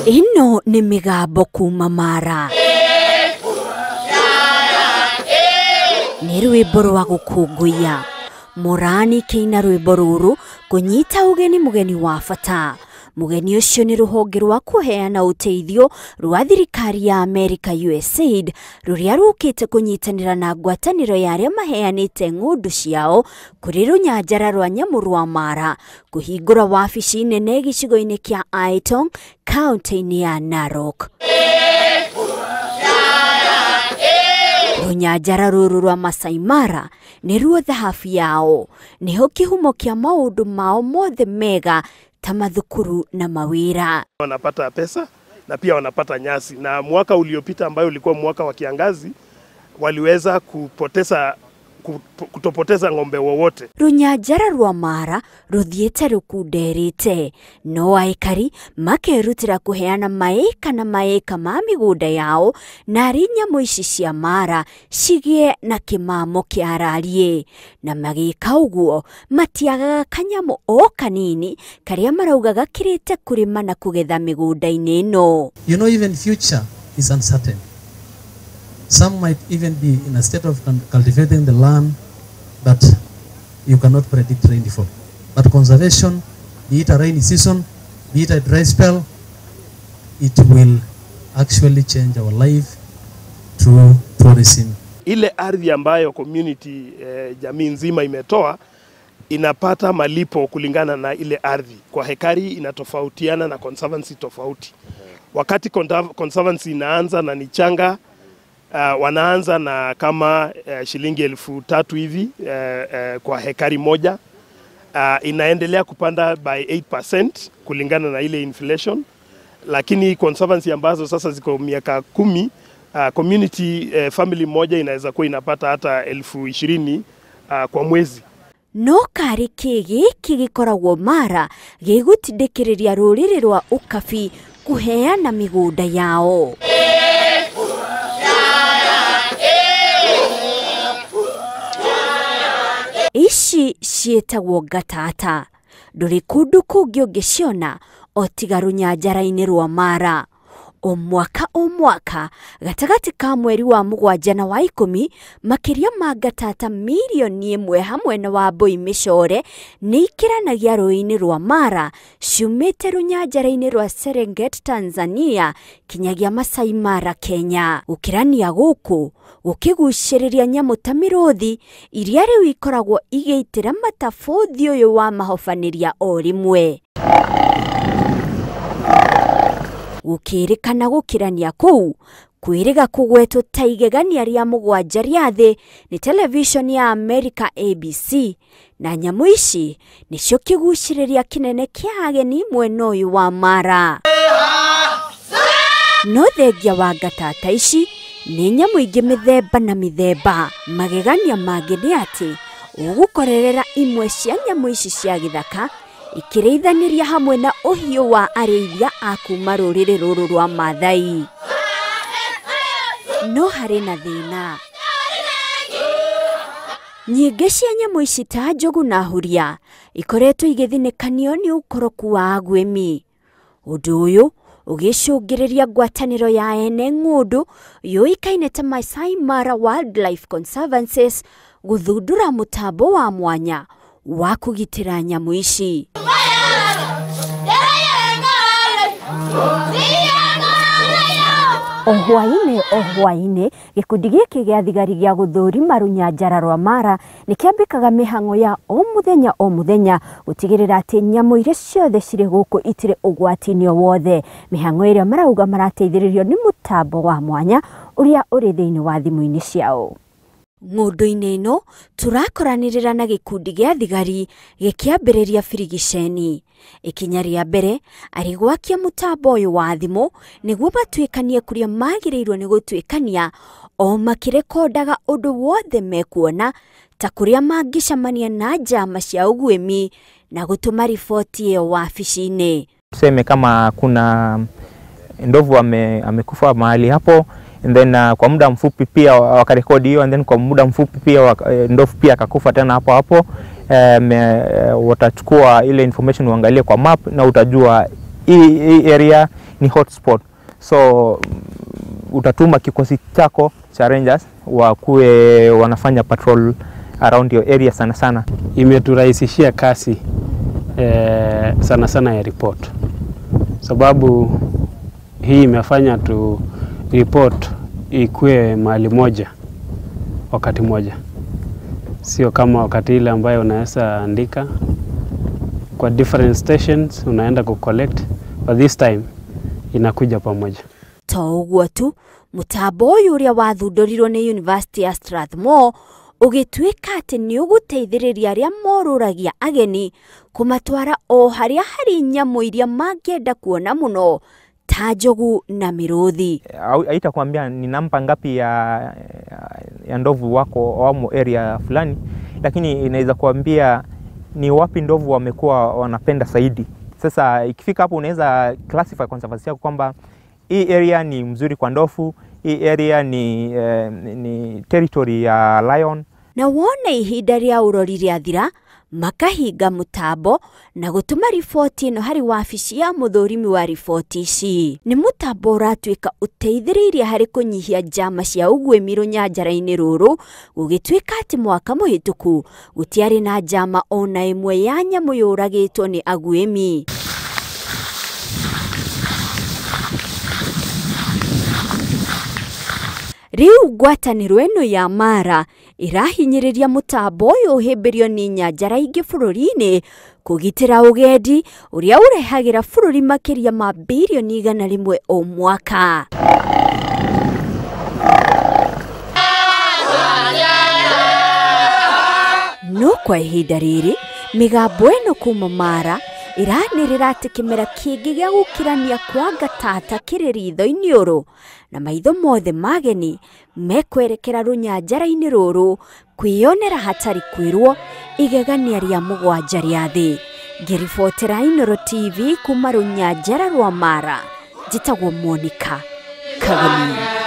Ĩno nĩ mĩgambo kuma Mara. Nĩ rwĩmbo rwa gũkũngũiya. Morani kĩina rwĩmbo rũrũ kũnyita ũgeni mũgeni wa bata. Mũgeni ũcio nĩ rũhonge rwa kũheana ũteithio rwa thirikari ya Amerika USAID rũrĩa rũkĩte kũnyitanĩra na ngwatanĩro ya arĩa maheanĩte ng'ũndũ ciao kũrĩ rũnyanjara rwa nyamũ rwa Mara kũhingũra wabici nene gĩcigo-inĩ kĩa Aitong kaunti-inĩ ya Narok. Rũnyanjara rũrũ rwa Masai Mara nĩruo thahabu yao, nĩho kĩhumo kĩa maũndũ mao mothe mega ta mathukuru na mawira. Wanapata pesa na pia wanapata nyasi, na mwaka uliopita ambayo ulikuwa mwaka wa kiangazi waliweza kutopoteza ng'ombe wowote. Rũnyanjara rwa Mara rũthiĩte rũkunderete, no aikari makerutĩra kũheana maĩka na maĩka ma mĩgũnda yao narĩ nyamũ ici cia Mara cigĩe na kĩmamo kĩa rariĩ, na magĩka ũguo matiagaga kanyamũ o kanini karĩa marauga gakĩrĩte kũrĩma na kũgetha mĩgũnda-inĩ ĩno. You know, even future is uncertain. Some might even be in a state of cultivating the land, but you cannot predict rainfall. But conservation, be it a rainy season, be it a dry spell, it will actually change our life through tourism. Ile ardhi ambayo community jamii nzima imetoa inapata malipo kulingana na ile ardhi. Kwa hekari inatofautiana na conservancy tofauti. Wakati conservancy inaanza na ni changa, wanaanza na kama shilingi 3,000 hivi kwa hekari moja. Inaendelea kupanda by 8% kulingana na ile inflation. Lakini conservancy ambazo sasa ziko miaka 10, community family moja inaweza kuwa inapata hata 20,000 kwa mwezi. No karĩ kĩ gĩkĩ gĩkoragwo Mara gĩgũtindĩkĩrĩria rũrĩrĩ rwa ũkabi kũheana mĩgũnda yao. Ici ciĩtagwo ngatata. Ndũrĩ kũndũ kũngĩ ũngĩciona o tiga rũnyanjara-inĩ rwa Mara. O mwaka o mwaka gatagatĩ ka mweri wa 7 na wa 10 makĩria ma ngatata mirioni 1 hamwe na wambũi mĩcore nĩ ikĩranagia rũĩ-inĩ rwa Mara ciumĩte rũnyanjara-inĩ rwa Serengeti Tanzania kinyagia Masai Mara Kenya. Gũkĩrania gũkũ gũkĩgucĩrĩria nyamũ ta mĩrũthi iria rĩu ikoragwo igĩitĩra matabothi ũyũ wa mahobanĩria o rĩmwe. Gũkĩrĩkana gũkĩrania kũu kwĩrĩga kũgwetwo ta igegania rĩa 7 rĩa thĩ nĩ televishoni ya Amerika ABC, na nyamũ ici nĩcio kĩgucĩrĩria kĩnene kĩa ageni mwena ũyũ wa Mara. No thengia wa ngatata ici nĩ nyamũ ingĩ mĩthemba na mĩthemba. Magegania mangĩ nĩ atĩ ũgũkorerera imwe cia nyamũ ici cia gĩthaka ikĩrĩithanĩria hamwe na ũhiũ wa arĩithia a kuma rũrĩrĩ rũrũ rwa Maathai. No harĩ na thĩna. Nyingĩ cia nyamũ ici ta njogu na huria ikoretwo igĩthinĩkanio nĩ ũkoroku wa agwĩmi. Ũndũ ũyũ ũgĩcũngĩrĩria ngwatanĩro ya ene ng'ũndũ yũĩkaine ta Masai Mara Wildlife Conservancies gũthundũra mũtambo wa mwanya wa kũgitĩra nyamũ ici. O hwaĩ-inĩ gĩkundi gĩkĩ gĩa thigari gĩa gũthũrima rũnyanjara rwa Mara nĩ kĩambĩkaga mĩhang'o ya o mũthenya o mũthenya gũtigĩrĩra atĩ nyamũ iria ciothe cirĩ gũkũ itirĩ ũgwati-inĩ o wothe. Mĩhang'o ĩrĩa marauga marateithĩrĩrio nĩ mũtambo wa mwanya ũrĩa ũrĩ thĩinĩ wa thimũ-inĩ ciao. Ng'ũndũ-inĩ ĩno tũrakoranĩrĩra na gĩkundi gĩa thigari gĩkĩambĩrĩria birigiceni. Ikinya rĩa mbere arĩ gwakia mũtambo ũyũ wa thimũ nĩguo matuĩkanie kũrĩa magĩrĩirwo nĩ gũtuĩkania o makĩrekondaga ũndũ wothe mekuona ta kũrĩa mangĩcemania na njama cia ũguĩmi na gũtũma riboti ĩyo wabici-inĩ. Tuseme kama kuna ndovu amekufa mahali hapo, and then kwa muda mfupi pia wakarekodi hiyo, and then kwa muda mfupi pia ndovu pia akakufa tena hapo hapo. Watachukua ile information uangalie kwa map na utajua hii area ni hotspot. So utatuma kikosi chako cha rangers wakuwe wanafanya patrol around your area sana sana. Imeturahisishia kazi sana sana ya report, sababu hii imefanya tu report ikue mahali moja wakati moja, sio kama wakati ile ambayo unaweza andika kwa different stations unaenda ku collect, but this time inakuja pamoja. To ũguo tu, mũtambo ũyũ ũrĩa wathundũrirwo nĩ University ya Strathmore ũgĩtuĩka atĩ nĩ ũgũteithĩrĩria arĩa morũragia ageni kũmatwara o harĩa harĩ nyamũ iria mangĩenda kuona mũno ta njogu na mĩrũthi. Haitakwambia ni namba ngapi ya ndovu wako wamo area fulani, lakini inaweza kuambia ni wapi ndovu wamekuwa wanapenda zaidi. Sasa ikifika hapo unaweza classify conservancy yako kwamba hii area ni mzuri kwa ndovu, hii area ni territory ya lion. Na wona ihinda rĩa ũrori rĩathira makahinga mũtambo na gũtũma riboti ĩno harĩ wabici ya mũthũrimi wa riboti ici. Nĩ mũtambo ũratuĩka ũteithĩrĩirie harĩ kũnyihia njama cia ũguĩmi rũnyanjara-inĩ rũrũ, gũgĩtuĩka atĩ mwaka mũhĩtũku gũtiarĩ na njama ona ĩmwe ya nyamũ yũragĩtwo nĩ aguĩmi. Rĩu ngwatanĩro ĩno ya Mara ĩrahinyĩrĩria mũtambo ũyũ ũhĩmbĩrio nĩ nyanjara ingĩ bũrũri-inĩ kũgitĩra ũgendi ũrĩa ũrehagĩra bũrũri makĩria ma birioni 100 o mwaka. No kwa ihinda rĩrĩ mĩgambo ĩno kuma Mara ĩranĩrĩra atĩ kĩmera kĩngĩ gĩa gũkirania kwa ngatata kĩrĩ ritho-inĩ ũrũ, na maitho mothe mageni mekwerekera rũnyanjara-inĩ rũrũ kwĩyonera hatarĩ kwĩrwo igegania rĩa 7 rĩa thĩ. Ngĩribotera Inooro TV kuma rũnyanjara rwa Mara, njĩtagwo Monica Kageni.